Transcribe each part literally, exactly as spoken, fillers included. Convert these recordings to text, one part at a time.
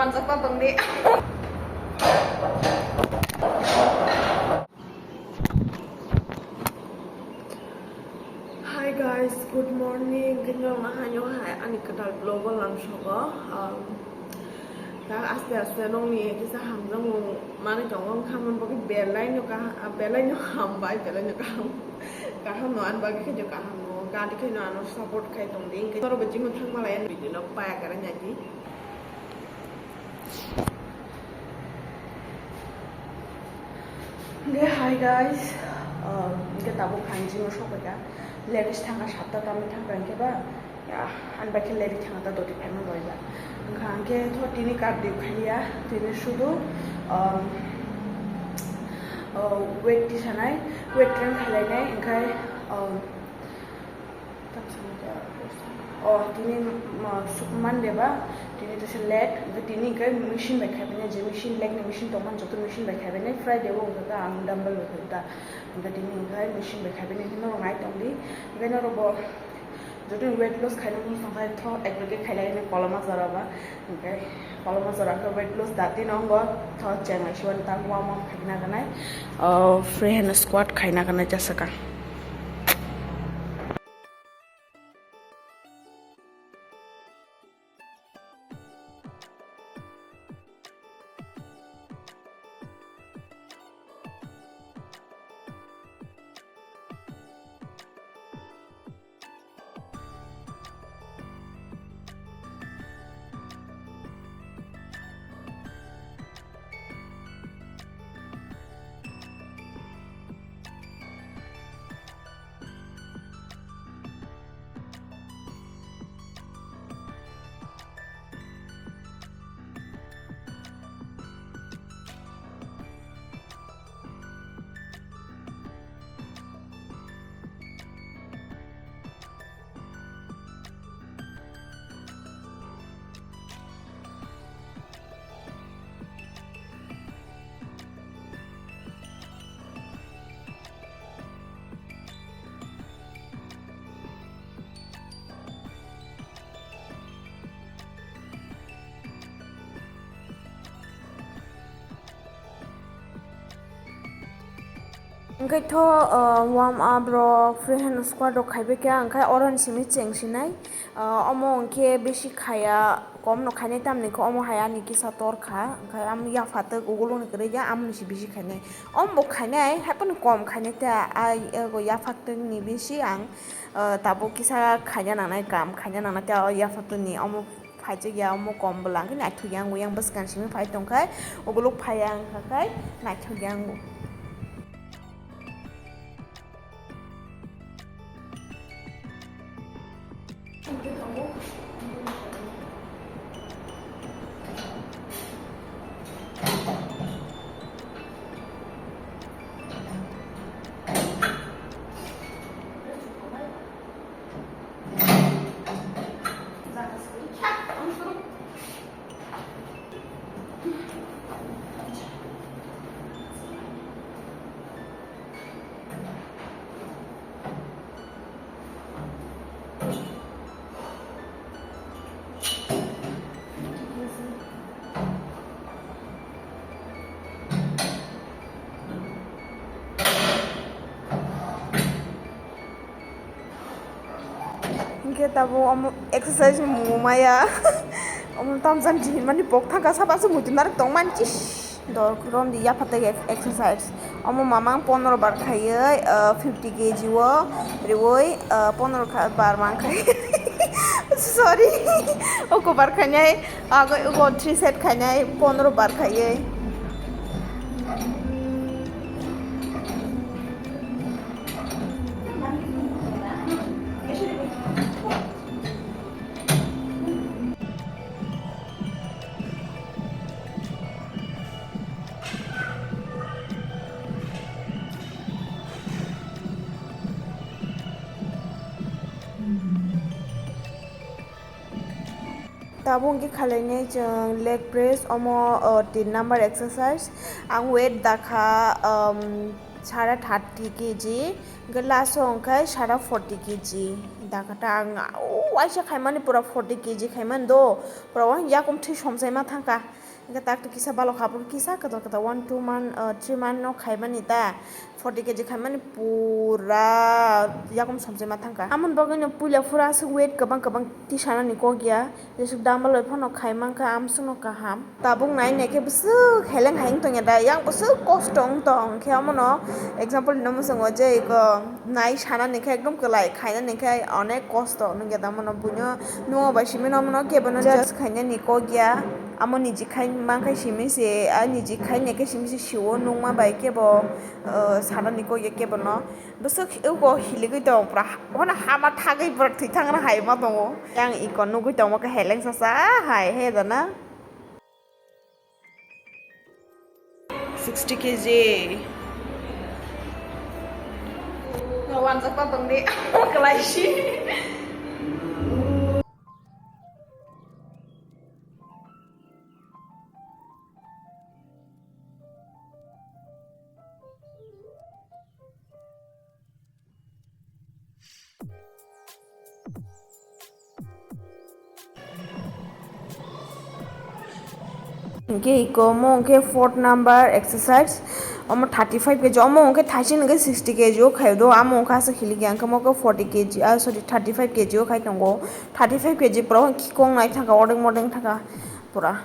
Hi guys, good morning. Kini rok nahai nyo hai ani kwtal vlog o lamsogo. Um, ta aste aste nokni kisa hamjakmung manwi tongo, wngkha hwnba khe belai no kaha-, belai no hambai, belai no kaham, kaham no ani bagwi khe kaham no gari khe no ano support khai tong di. Hwnkhe norok bo gym o thang malai ani video no paya kara nai di. Hwnkhe hi guys, um, hwnkhe tabuk ang gym o sokphaikha, late thangkha, satta tamni thangkha hwnkhe ba, ya, ani bai khe late thangkha ta doti phaima bai ba. Wngkha hwnkhe tho tini cardio khaiya, tini sudu, um, uh, weight tisanai, weight train khailainai, wngkha, um, O, tini, ma, su-, Monday ba, tini teisa late, hwnkhe tini hwnkhe machine bai khaibainai, je machine, leg ni machine tongmani joto machine bai khaibainai, Friday o hwnkhe ang dumbbell bai khaida, hwnkhe tini hwnkhe machine bai khaibainai, hwnkhe norok nai tong di, hwnkhe norok bo joto ni weight loss khaina muchung khe tho, ek bai khe khailai koloma jora ba, hwnkhe koloma jora khe weight loss dati no wngo, tho cheng lai siwan ta warm up khaina ganai, o, free hand squat khaina ganai jasa ka. Hwnkhe tho, uh, warm up rok, free hand squat rok khaibai khe, ang khe oro ni simi cheng sinai. Uh, omo hwnkhe bisi khaya, kom no khainai, tamni khe omo hai ani kisa tor kha, hwnkhe am yapha twk uguluk ni kwrwi ya, amoni se bisi khainai. Omo bo khainai, hai phano kom khainai ta, ai, ego yapha twk ni bisi ang, uh, tabuk kisa khaina nangnai, kam khaina nangnai ta, o yapha twk ni omo. Phaichuk ya omo kom bwla hwnkhe naithok ya wng yang bwskang simi phai tongkhai, uguluk phaiya wngkha khai naithok ya wngo. Hingke tabuk omo exercise ni mung maya. Omo tamjani hinmani pok thangka sapa se muitu narwk tongmani chish. Dor romdi yaphatai exercise. Omo mamang pondro bar khaioi, ah, fifty K G o rioi, ah, pondro kha-, bar mang khai. Sorry. Oko bar khainai, ago oko three set khainai, pondro bar khaioi. Tabuk hwnkhe khalainai chwng leg press, omo, o, tin number exercise. Ang weight dakha, um, sara thirty K G, hwnkhe last o hwnkhe sara forty K G. Yakata ang o waisa khaimani pura forty K G khaimani do, pura wang yakum thwi somsai ma thangka. Hingke tak to kisa balok hapor kisa kwtal kwtal one two month, uh, three month no khaimani ta forty K G khaimani pura yakum somsai ma thangka. Amoni bagwi no puila phura aswk weight kwbang kwbang tisanani kok ya. Jesuk dumbbell bai phano khai mankha, amsukno kaham. Tabuk nai naikhe bwswk heleng hai wng tongya da, yang bwswk kosto wng tong khe omono example rwna muchungo je iko nai sanani khe ekdom kwlai, khainani khe onek kosto nungya da mono buino nungma bai simi no mono kebono judge khainani kok ya. Amo niji khai mankha simi se, a niji khai naikhe simi se siwo nungma bai kebo, uh, sanani kok ya kebono. Bwswk uko hiligwi tong, pura hona hama thagwi pura thwi thangrw hai ma tongo. Yang iko nugwi tongma khe heleng sasa hai he jana. Sixty K G. No wanjak pa tong di. Kwlai si. Hingke iko omo hingke fourth number exercise, omo thirty five K G, omo hingke thaising hingke sixty K G o khaio do, amo hingke aswk hilikya, hingke omo khe forty K G, ah, sorry, thirty five K G o khai tongo, thirty five K G pura khikong nai thangka, ordek mordek thangka pura.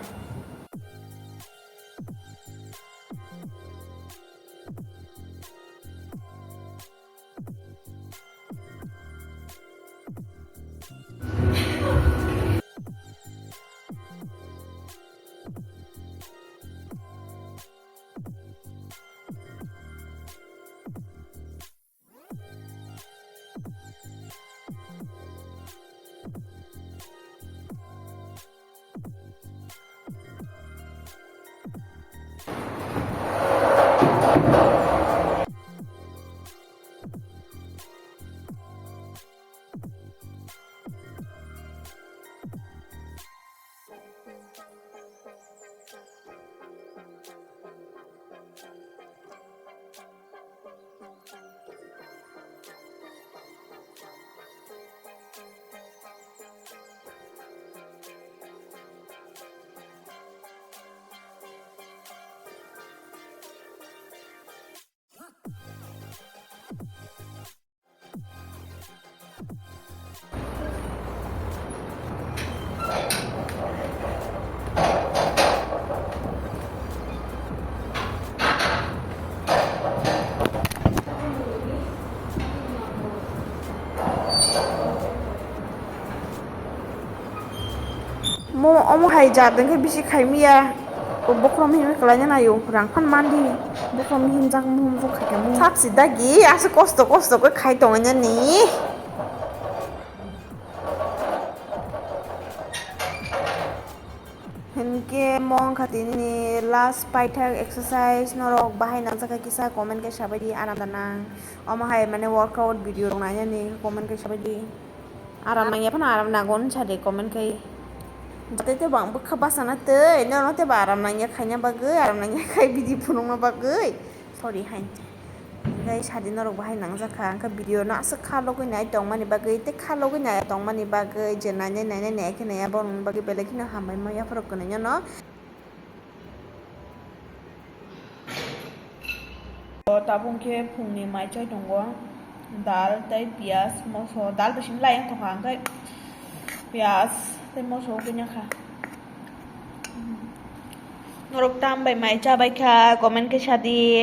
Mo omo hai jat hwnkhe bisi khaimiya. Bokhorok mihim khlaina naio, rang phan mandi. Bokhorok mihim jak muhum jok khaikha mo. Sak si dagi, aswk kosto kosto khe khai tongwi nani. Hinkhe mo wngkha tini last paithak exercise, norok bahai nangjakha kisa comment khe sabaidi, anada nang. Omo hai mane workout video rok nainani comment khe sabaidi. Aram nangya phano aram nango wngsa de comment khai. Jate tebo ang bwkha bachana tei nono tebo aram nangya khaina bagwi, aram nangya khai bidi phunukna bagwi. Sorry hai. Hingke sadi norok bahai nangjakha, hingke video no aswk kha logwi nai tongmani bagwi tei kha logwi nai tongmani bagwi je nainai nainai nai khe naiya borokni bagwi belai kheno hambai ma yapharo kwnwi no. O tabuk khe phungni mai chai tongo, dal tei piyaj, moso, dal bai simi lai wng tongkha, hwnkhe piyaj tei moso ugui nangkha. Norok tam bai mai chabai kha, comment khe sadi.